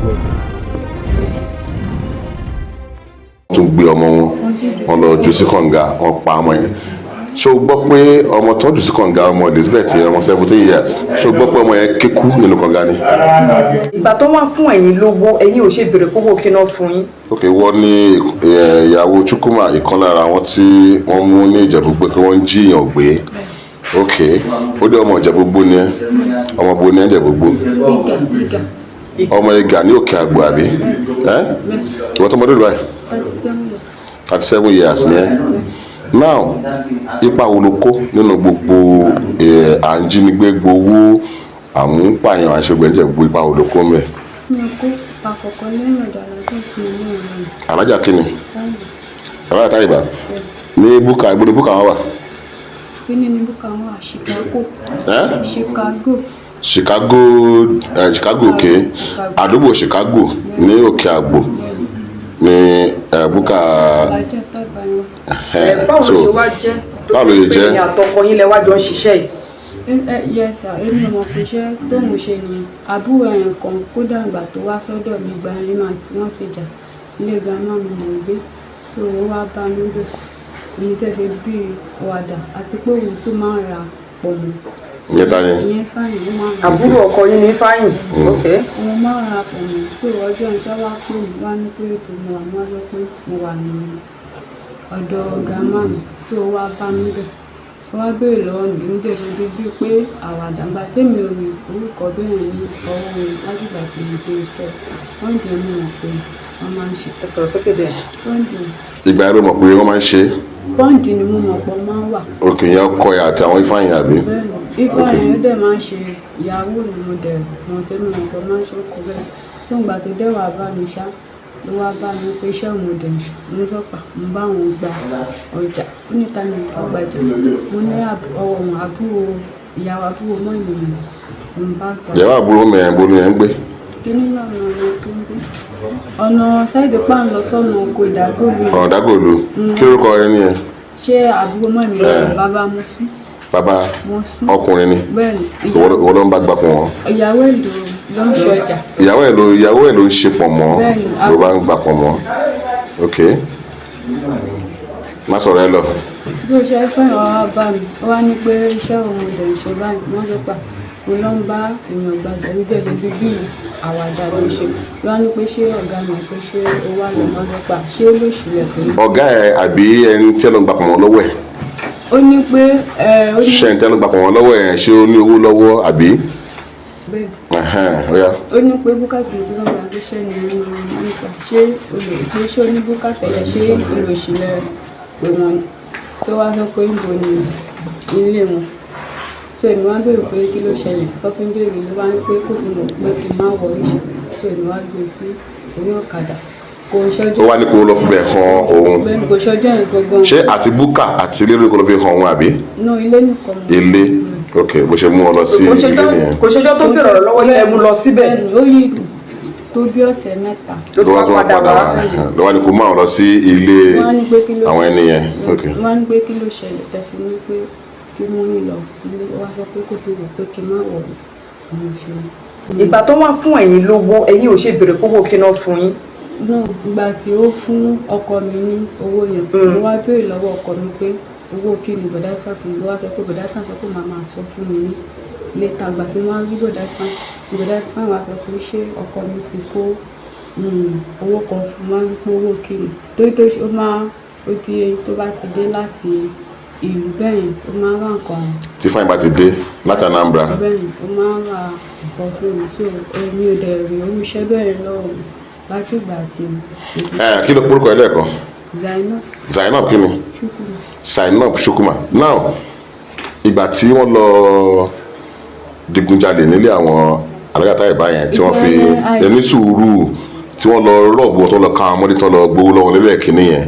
Welcome. Thank you. Tún gbé ọmọ wọn, wọn lọ jù sí kànga, wọn pa ọmọ yẹn. Ṣé o gbọ́ pé ọmọ tó jù sí kànga, ọmọ Elizabeth yẹn, ọmọ 17 years, ṣé o gbọ́ pé ọmọ yẹn kékú nínú kànga ni? Ìgbà tó wá fún ẹ̀yin lówó, ẹ̀yin ò ṣe béèrè kówó kí náà fún yín? Ok, wọ́n ní ìyàwó Chukwuma, ìkan lára àwọn tí wọ́n mú ní Ìjẹ̀bú-Igbó kí wọ́n ń jíyàn gbé. Ok, ó dé, ọmọ Ìjẹ̀bú-Igbó ni ẹ́? Ọmọ bo ní ẹ́ Ìjẹ̀bú-Igbó? Ìgà, Ìgà. Ọmọ Ìgà ní Òkè Àgbò, àbí ẹ́? Ìwọ́n tó mọdé lọ́wọ́ ẹ̀? 37 years. 37 years ni ẹ́ now. Ipa wo ló kó nínú gbogbo à ń jínigbé gbowó, àmúpààyàn, àṣegbẹ́njẹ̀, gbogbo ipa wo ló kó mẹ́? Mi ò kó àkọ́kọ́ lẹ́yìn ọ̀dọ̀ alájọ tí mo ní ọ̀rọ̀. Alájà kínni? Táyì. Alájà Táyìbá ní búkà. Ibo ni búkà wọn wà? Kíní ní búkà wọn wà? Chicago. Ẹ́? Chicago. Chicago, Chicago, òkè àdúgbò Chicago ní Òkè Àgbò ní búkà. Alájà Táyìbá yẹn. Ẹ báwo ló ṣe wá jẹ́ tó Báwo ló ṣe fi pé jẹ́? ẹ̀yin àtọkọ yín lẹ wá jọ ń ṣiṣẹ́ yìí? Ẹ, yes sir, èmi ò mọ̀ pé iṣẹ́ tóun ṣe nìyẹn. Àbúrò ẹ̀yàn kan, kódà ìgbà tó wá sọ́dọ̀ mi, ìgbà yẹn náà tí wọ́n ti jà, ilé grandma mi mò ń gbé, so ó wá bá mi bẹ̀, èyí tẹ́ ṣe bíi wàdà àti pé òun tó máa ń ra pọ̀nmọ́. Ìyẹn ta ni? Ìyẹn fáyìn, ó máa ń ra. Àbúrò ọkọ yín ní Fáyìn, ok. Òun máa ń ra pọ̀nmọ́. So ọjọ́ iṣẹ́ wá pè mí, wá ní pé ètò mo wà, mo wá sọ pé mo wà ní ọ̀dọ̀ grandma mi. So ó wá bá mi bẹ̀, ó wá béèrè lọ́wọ́ mi, èmi dẹ̀ ṣe bíi bíi pé àwàdà. Gbà tèmi ò rí orúkọ bẹ́ẹ̀ ní ọwọ́ wọn látìgbà tí mo ti fẹ́ wọ́n dẹ̀ mú wọn pé wọ́n máa ń ṣe. Ẹ sọ̀rọ̀ sókè dẹ̀. Pọ́ǹdì. Ìgbà yẹn ló mọ̀ pé wọ́n máa ń ṣe é? Pọ́ǹdì ni mo mọ̀ pọ̀ máa ń wà. Ok, ìyẹn ọkọ ẹ̀ àti àwọn Ifeanyi, àbí? Bẹ́ẹ̀ ni, Ifeanyi ó dẹ̀ máa ń ṣe ìyàwó ni mo dẹ̀ mọ̀ sí, mi mọ̀ pé máa ń ṣe ọkọ bẹ́ẹ̀. Tó ìgbà tó dẹ̀ wá bá mi ṣá, ló wá bá mi pé iṣẹ́ òun dẹ̀ ń ṣe, mo sọ pé mo bá òun gba ọjà. Ó ní ta ni ọgbàjà? Mo ní ọwọ́ òun, àbúrò ìyàwó, àbúrò mọ́ ìlú mi mo bá gbà. Ìyàwó àbúrò mẹ́rin, bó ni ẹ̀ ń gbé? Kíní lọ́nà ọ̀nà tó ń gbé, ọ̀nà sáìdì pan lọ sọ́nà oko Ìdágòlù. Ọ̀nà Dágòlù. Kí lórúkọ ẹni yẹn? Ṣé àbúrò mọ́ mi? Bàbá Mọ́sú. Bàbá? Mọ́sú. Ọkùnrin ni? Bẹ́ẹ̀ ni. Ìwọ ló ń bá gbà pọ̀ wọn? Ìyàwó ìlú ló ń ṣọjà. Ìyàwó ẹ̀ ló ń ṣe pọ̀ mọ́? Bẹ́ẹ̀ni. Ló bá ń gbà pọ̀ mọ́. Ok, má sọ̀rọ̀ ẹ lọ. Bí o ṣe fẹ́ wá bá mi, ó wá ní pé iṣẹ́ òun dẹ̀ ń ṣe báyìí. Wọ́n sọ pé mo lọ ń bá èèyàn gbàgbọ́ ní jẹ́ ṣe bí àwàdà ló ṣe. Ló wá ní pé ṣé ọ̀gá mi, pé ṣé ó wà lọ? Wọ́n sọ pé ṣé ló ṣílẹ̀ pé. Ọ̀gá ẹ̀ àbí ẹni tí ẹ lọ ń gbà pọ̀ mọ́ lọ́wọ́ ẹ̀? Ó ní pé ẹ ó ní. Ṣé ẹni tí ẹ lọ ń gbà pọ̀ mọ́ lọ́wọ́ ẹ̀, ṣé ó ní owó lọ́wọ́, àbí? Bẹ́ẹ̀. Ẹ̀hẹ́n, ó yá. Ó ní pé búkàtì mo ti lọ́ọ́ gbà pé ṣé ni nípa ṣé olè pé ṣé ó ní búkàtì ẹ̀yẹ, ṣé olùsílẹ̀ pé wọ́n tó wá sọ pé níbo ni ilé wọn. So èmi wá béèrè pé kí ló ṣẹlẹ̀ tó fi ń béèrè. Ló wá ní pé kò sí mọ̀, pé kí n má wọ iṣẹ́. So èmi wá gbé sí orí ọ̀kadà, kò ṣọjọ́. Ó wá ní kó lọ fi bẹ̀ hàn òun? Bẹ́ẹ̀ni, kò ṣọjọ́ yẹn gangan. Ṣé àti búkà àti ilé ló kó lọ fi hàn òun, àbí? No, ilé nìkan mo. Ilé, ok. Bó ṣe mú ọ lọ sí Kò ilé ṣẹjọ́ nìyẹn? Kò ṣẹjọ́ tó bèrè ọ̀rọ̀ lọ́wọ́ yín ẹ mú lọ síbẹ̀? Bẹ́ẹ̀ni, ó yí tó bí ọ̀sẹ̀ 3. Ló ti ló wá wá tó wá padà padà wá. wá, ló wá ní kó mú àwọn lọ sí ilé Wọ́n á ní pé kí ló àwọn ẹni yẹn, ok. Wọ́n á ní pé kí ló ṣẹlẹ̀ tẹ́ fi ní pé kí wọ́n yín lọ sílé. Wọ́n á sọ pé kò sí ìwé, pé kí n má wọ̀ mo fi. Ìgbà tó wá fún ẹ̀yin lówó, ẹ̀yin ò ṣe béèrè kówó kí náà fún yín? No, ìgbà tí ó fún ọkọ mi ní owó yẹn, mo wá béèrè lọ́wọ́ ọkọ mi pé owó kí ni bọ̀dá Ifá fún mi. Ló wá sọ pé bọ̀dá Ifá sọ pé màá máa sọ fún mi ní later. Ìgbà tí wọ́n á rí bọ̀dá Ifá, bọ̀dá Ifá wá sọ pé ṣé ọkọ mi ti kó owó kan fún wa, ní pé owó kí ni, torí tó ó máa ó ti tó bá ti dé láti ìlú bẹ́ẹ̀ yẹn, ó máa ń ra nǹkan. Tí Fáyín bá ti dé láti Anambra? Bẹ́ẹ̀ ni, ó máa ń ra nǹkan fún mi. So èmi ò dẹ̀ rí owó iṣẹ́ bẹ́ẹ̀ lọ́wọ́ mi láti ìgbà tí mo ti. Ẹ kí ló porúkọ ẹ lẹ́ẹ̀kan? Zainab. Zainab kí ni? Chukwuma. Zainab Chukwuma. Now, ìgbà tí wọ́n lọ digunjalè nílé àwọn alágàtà ìbá yẹn tí wọ́n fi ẹni sùúrù, tí wọ́n lọ rob wọn, tó lọ ká àwọn ọmọdé, tó lọ gbowó lọ́wọ́ nílé ẹ̀kíní yẹn,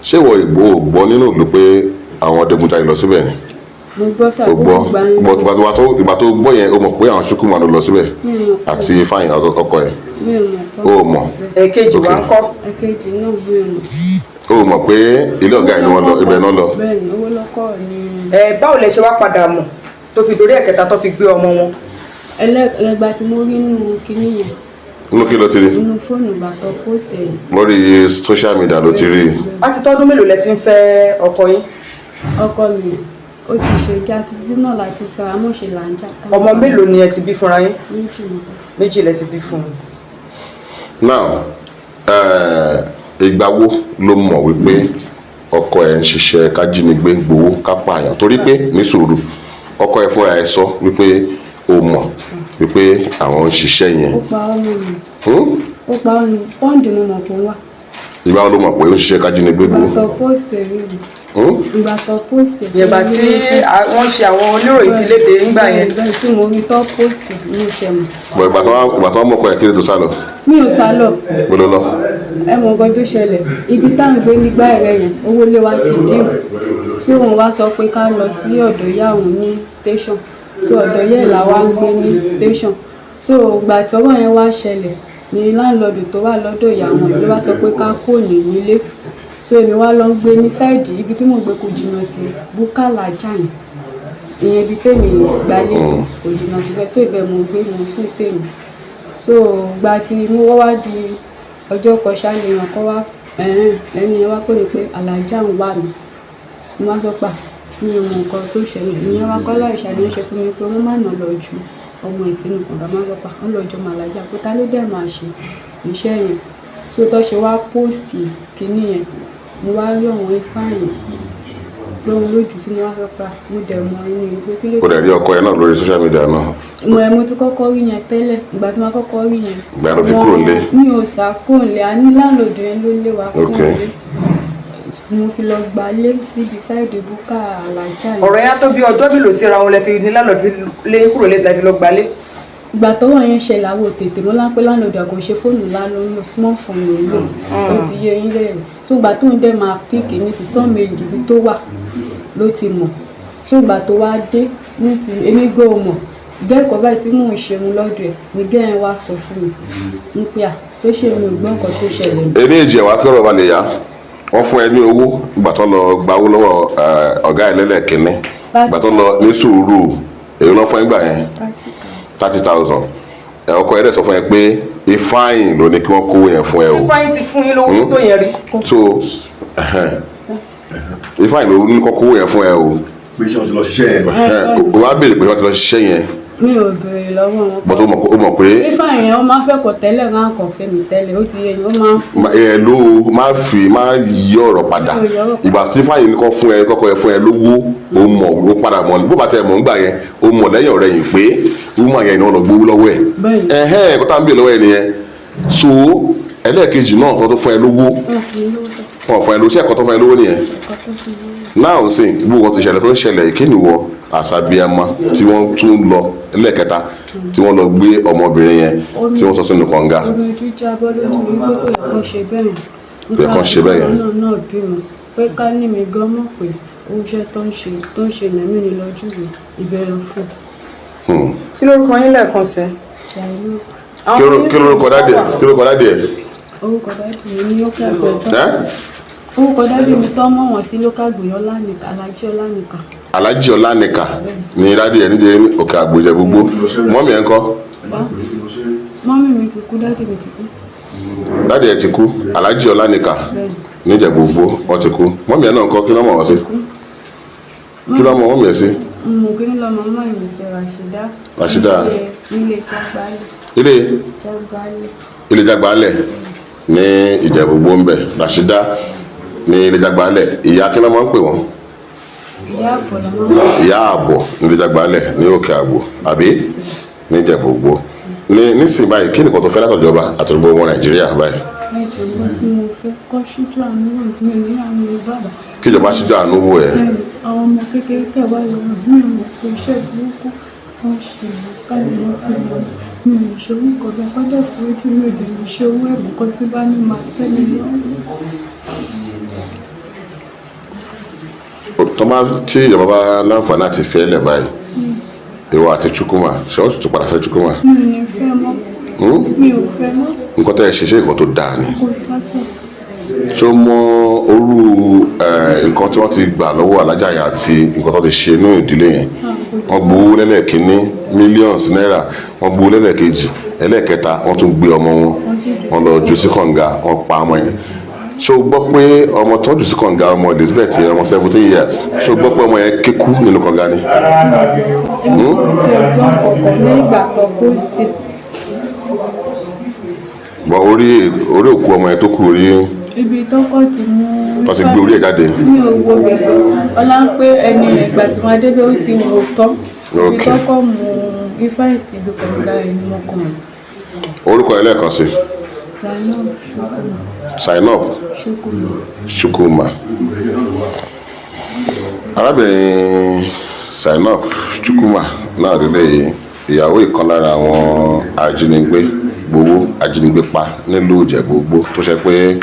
ṣé ìwọ ìgbó ò gbọ́ nínú ìlú pé àwọn digunjalè lọ síbẹ̀ ni? Mo gbọ́ sà. O gbọ́? Gbogbo ìgbà yẹn. But ìgbà tó gbọ́ yẹn, o mọ̀ pé àwọn Chukwuma ló lọ síbẹ̀? Mi ò mọ̀. Àti Fáyín ọkọ ẹ̀? Mi ò mọ̀. O mọ̀? Ẹ̀ẹ̀kejì wa ń kọ́? Ẹ̀kejì náà, mi ò mọ̀. O mọ̀ pé ilé ọ̀gá ẹ̀ ni wọ́n lọ, ibẹ̀ náà lọ? Bẹ́ẹ̀ ni, owó lọ́kọ̀ ni. Ẹ báwo lẹ ṣe wá padà mọ̀ tó fi dorí ẹ̀kẹta tó fi gbé ọmọ wọn? Ẹlẹ́gbà tí mo rí nínú kinní yẹn. Nínú kí ló ti rí? Nínú fóònù ìgbà tó post ẹ̀. Lórí social media ló ti rí. A ti tọ́dún mélòó lẹ ti ń fẹ́ ọkọ yín? Ọkọ mi ó ti ṣe já títí náà láti fẹ́ amóṣe là ń jà. Ọmọ mélòó ni ẹ ti bí fúnra yín? Méjì ni. Méjì lẹ ti bí fún un. Now, ìgbà wo ló mọ̀ wípé ọkọ ẹ̀ ń ṣiṣẹ́ kájínigbé gbowó ká pààyàn? Torí pé ní sùúrù, ọkọ ẹ̀ fúnra ẹ̀ sọ wípé o mọ̀ wípé àwọn ń ṣiṣẹ́ yẹn. Ó pa ọ́ nù mí. Ó pa ọ́ nù pọ́ǹdì mo mọ̀ pé ó wà. Ìgbà wo ló mọ̀ pé ó ń ṣiṣẹ́ kájínigbé gbowó? Ìgbà tó pósìtì rí mi. Ìgbà tó pósìtì. Ìgbà tí wọ́n ṣe àwọn oníròyìn fi léde ńgbà yẹn. Ìgbà tí mo rí tó pósìtì ní ìṣe mọ̀. Bọ̀ ìgbà tó wọ́n mọ̀kọ ẹ̀ kí ló tó sá lọ? Mi ò sá lọ. Mo lọ lọ. Ẹ mọ nǹkan tó ṣẹlẹ̀, ibi tá à ń gbé nígbà ẹ̀rẹ́ yẹn, owó lé wa ti dín. Tí òun wá sọ pé ká lọ sí ọ̀dọ̀ ìyá òun ní station. So ọ̀dọ̀ ìyá ẹ̀ là wá ń gbé ní station. So ìgbà tí ọwọ́ yẹn wá ṣẹlẹ̀ ni láńlọ́ọ̀dù tó wà lọ́dọ̀ ìyá wọn ló wá sọ pé ká kó ní nílé. So èmi wá lọ ń gbé ní sáìdì ibi tí mò ń gbé kò jìnnà sí Búkálà Jàyìn. Ìyẹn ibi tèmi gbalé sí kò jìnnà síbẹ̀. So ibẹ̀ mò ń gbé, mò ń sùn tèmi. So ìgbà tí mo wá di ọjọ́ kan ṣá ni èèyàn kan wá, ẹni yẹn wá pè mí pé alájà ń wà mí. Mo wá sọ pé mi ò mọ nǹkan tó ṣẹlẹ̀. Ìyẹn wá kọ́ láì ṣàlàyé ṣe fún mi pé wọ́n má nà lọ ju ọmọ ìsinmi kan bá máa sọ pé wọ́n lọ jọ ọmọ alájà pé ta ló dẹ̀ máa ṣe iṣẹ́ yẹn. So tó ṣe wá póòsì kínní yẹn, mo wá rí ọ̀wọ́n Ifeanyi lóhun lójú sí mo wá sọ pé mo dẹ̀ mọ inú ìgbé kí ló. O dẹ̀ rí ọkọ yẹn náà lórí social media náà. Mo ti kọ́kọ́ rí yẹn tẹ́lẹ̀, ìgbà tí mo kọ́kọ́ rí yẹn. Ìgbà ló fi kúrò nílé. Mi ò sá kúrò nílé, a ní láńlọ́ọ̀dù yẹn ló lé wa kúrò nílé. Mo fi lọ gbalé síbi sáìdì Búkà Alájà yẹn. Ọ̀rọ̀ yẹn á tó bí ọjọ́ mélòó síra wọn lẹ fi ní láńlọ́ọ̀dù lé kúrò lé lẹ fi lọ gbalé. Ìgbà tọ́wọ́ yẹn ṣẹlẹ̀ àwọn òtètè mo láńpẹ́ láńlọ́ọ̀dù àkó ṣe fóònù ńlá ló ń lò, small phone ló ń lò. Ó ti yé yín lẹ́yìn. Tó ìgbà tó ń dẹ́ máa píìkì ní sí sọ́ọ̀mù ibi tó wà ló ti mọ̀. Tó ìgbà tó wá dé nísìnyí èmi gbọ́ ò mọ̀. Gẹ́kọ̀ọ́ báyìí tí mò ń ṣeun lọ́dọ̀ ẹ̀ ni gẹ́ẹ̀ wá sọ fún mi ń pé à tó ṣe mi ò gbọ́ nǹkan tó ṣẹlẹ̀. Eléyìí ẹ̀wà kí ọ̀rọ̀ ba lè yá. Wọ́n fún ẹ ní owó ìgbà tó lọ gba owó lọ́wọ́ ọ̀gá ẹ̀ lẹ́lẹ́kínní. Ìgbà tó lọ ní sùúrù èyí lọ́ fún ẹ gbà yẹn 30,000. Ọkọ ẹ̀ dẹ̀ sọ fún ẹ pé Ifeanyi ló ní kí wọ́n kówó yẹn fún ẹ o. Ifeanyi ti fún yín lówó tó yẹn rí. So Ifeanyi ló ní kó kówó yẹn fún ẹ o. Pé ṣé wọ́n ti lọ ṣiṣẹ́ yẹn? O wá béèrè pé wọ́n ti lọ ṣiṣẹ́ yẹn. Mi ò béèrè lọ́wọ́ wọn. Bọ́tọ̀ ó mọ̀ pé. Ifeanyi yẹn ó máa ń fẹ́ kọ̀ tẹ́lẹ̀ rán kọ̀ fẹ́ mi tẹ́lẹ̀, ó ti yẹ yín, ó máa ń. Ẹ ló máa fi máa yí ọ̀rọ̀ padà. Ìgbà tí Ifeanyi ní kọ́ fún ẹ kọ́kọ́ ẹ fún ẹ lówó, ó mọ̀ ó padà mọ̀ bó bá tẹ mọ̀ ńgbà yẹn, ó mọ̀ lẹ́yìn ọ̀rẹ́ yìí pé woman yẹn ni wọ́n lọ gbowó lọ́wọ́ ẹ̀. Ẹ̀hẹ́n kó tá ń béèrè lọ́wọ́ ẹ nìyẹn. So ẹlẹ́ẹ̀kejì náà tó fún ẹ lówó, wọ́n fún ẹ lówó, sí ẹ̀kọ́ tó fún ẹ lówó nìyẹn. Náà sì gbogbo ọtí ìṣẹ̀lẹ̀ tó ń ṣẹlẹ̀ kí ni wọ àṣàbíamọ tí wọ́n tún lọ ẹlẹ́ẹ̀kẹta tí wọ́n lọ gbé ọmọbìnrin yẹn tí wọ́n sọ sínú kànga. Omi ojú jábọ́ lójú mi pé kò yẹ kó ṣe bẹ́ẹ̀ yẹn. Kò yẹ kó ṣe bẹ́ẹ̀ yẹn. Nípa náà bímọ pé ká ní mi gan mọ̀ pé oúnjẹ tó ń ṣe lẹ́mí ni lọ́jú mi ìbẹ̀rù fún. Kí lórúkọ yín lẹ́ẹ̀kan sí? Kí lórúkọ dádì ẹ̀? Orúkọ dádì mi ní lókè àgbẹ̀ tó. Orúkọ dádì mi tó mọ̀ wọ́n sí lókè àgbẹ̀ Ọlánìkà, Alájí Ọlánìkà. Alájí Ọlánìkà ni dádì ẹ̀ níjẹ́ òkè àgbòjẹ gbogbo. Mọ́mì ẹ̀ ń kọ́? Mọ́mì mi ti kú, dádì mi ti kú. Dádì ẹ̀ ti kú, Alájí Ọlánìkà níjẹ́ gbogbo ó ti kú. Mọ́mì ẹ̀ náà ń kọ́, kí ló mọ̀ wọ́n sí? Kí ló mọ̀ mọ́mì ẹ̀ sí? Mo kí ní lọ́mọ mọ́ ìmì sí Ràṣídà. Ràṣídà. Nílé Jágbálẹ̀. Ilé? Jágbálẹ̀. Ilé Jágbálẹ̀ ní Ìjẹ̀bú Igbó ń bẹ̀. Ràṣídà ní ilé Jágbálẹ̀. Ìyá kí ló máa ń pè wọ́n? Ìyá àbọ̀ ló máa ń pè. Ìyá àbọ̀ ní ilé Jágbálẹ̀ ní Òkè Àgbò àbí ní Ìjẹ̀bú Igbó. Ní nísìnyí báyìí kí nìkan tó fẹ́ látọ̀jọba àtọ̀gbọ́ ọmọ Nàìjíríà báyìí? Ẹjọ́ mo tí mo fẹ́ kọ́ ṣíjú àánú wò mí ní àwọn bàbá. Kíjọba ṣíjú àánú wò ẹ́. Àwọn ọmọ kékeré tẹ̀ wá lọ́rùn mi ò mọ̀ pé iṣẹ́ burúkú tó ń ṣe káyọ̀ wọn ti lọ. Mi ò lè ṣe owó kan bẹ́ẹ̀ kọ́dọ̀ fún ojú mi ò lè ṣe owó ẹ̀bùn kan tí bá ní máa tẹ́ mi lọ́rùn. Tó bá tí ìjọba bá láǹfààní àti fẹ́ lẹ̀ báyìí, ìwọ àti Chukwuma, ṣé ó tún padà fẹ́ Chukwuma? Mi ò ní fẹ́ mọ́. Mi ò fẹ́ mọ́. Nǹkan tẹ́ ẹ ṣe ṣé nǹkan tó dáa ni? Kò tọ́ sí. Ṣé o mọ orú nǹkan tí wọ́n ti gbà lọ́wọ́ alájà yẹn àti nǹkan tó ti ṣe inú ìdílé yẹn? Wọ́n gbowó lẹ́lẹ́kínní millions náírà, wọ́n gbowó lẹ́lẹ́kejì, Ẹlẹ́ẹ̀kẹta, wọ́n tún gbé ọmọ wọn, wọ́n lọ jù sí kànga, wọ́n pa ọmọ yẹn. Ṣé o gbọ́ pé ọmọ tó jù sí kànga, ọmọ Elizabeth yẹn, ọmọ 17 years, ṣé o gbọ́ pé ọmọ yẹn kékú nínú kànga ni? Èmi kò tiẹ̀ gbọ́ kọ̀ọ̀kan nígbà tó post. Bọ́ orí òkú ọmọ yẹn tó kú orí Ibi tọ́kọ̀ ti mú. Tó ti gbé orí ẹ̀ jáde. Mi ò wo bẹ̀rẹ̀ ọlá ń pé ẹni ìgbà tí wọ́n débẹ̀, ó ti wò tán ibi tọ́kọ̀ mú ifá ìtìbí kànga ẹ̀ ní mọ́kànlá. Orúkọ ẹ̀ lẹ́ẹ̀kan sí? Zainab Shukuma. Zainab Shukuma. Chukwuma. Arábìnrin Zainab Chukwuma náà lélẹ̀, ìyàwó ìkan lára àwọn ajínigbé gbowó, ajínigbé pa nílùú Ìjẹ̀bú-Igbó, tó ṣe pé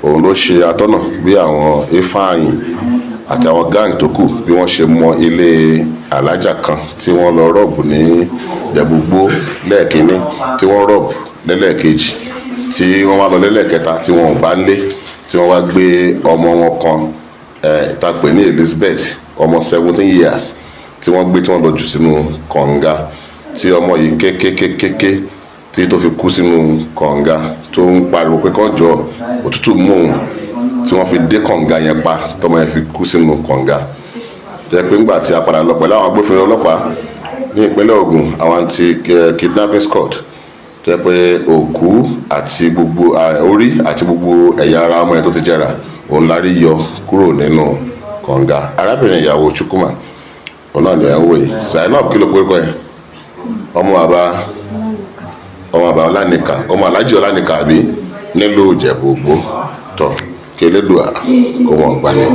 òun ló ṣe atọ́nà bí àwọn Ifeanyi àti àwọn gang tó kù bí wọ́n ṣe mọ ilé alájà kan tí wọ́n lọ rob ní Ìjẹ̀bú-Igbó lẹ́ẹ̀kínní, tí wọ́n rob lẹ́lẹ́ẹ̀kejì, tí wọ́n wá lọ lẹ́lẹ́ẹ̀kẹta tí wọ́n ò bá ń lé, tí wọ́n wá gbé ọmọ wọn kan tá a pè ní Elizabeth, ọmọ 17 years, tí wọ́n gbé, tí wọ́n lọ jù sínú kànga, tí ọmọ yìí kékékékéké tí tó fi kú sínú kànga, tó ń pariwo pé kán jọ, òtútù mú òun, tí wọ́n fi dé kànga yẹn pa, tọmọ yẹn fi kú sínú kànga. Jẹ́ pé ńgbà tí a padà lọ pẹ̀lú àwọn agbófinró ọlọ́pàá ní ìpínlẹ̀ Ògùn, àwọn anti kidnapping squad, jẹ́ pé òkú àti gbogbo orí àti gbogbo ẹ̀yà ara ọmọ yẹn tó ti jẹrà, òun la rí yọ kúrò nínú kànga. Arábìnrin ìyàwó Chukwuma, òun náà ni ẹ̀ ń wò yìí. Zainab, kí ló pé kọ́ ẹ? Ọmọ bàbá, ọmọ bàbá Ọlánìkà, ọmọ Aláàjì Ọlánìkà àbí nílùú Ìjẹ̀bú-Igbó. Tọ̀ kí Elédùà kó wọn gbalẹ̀.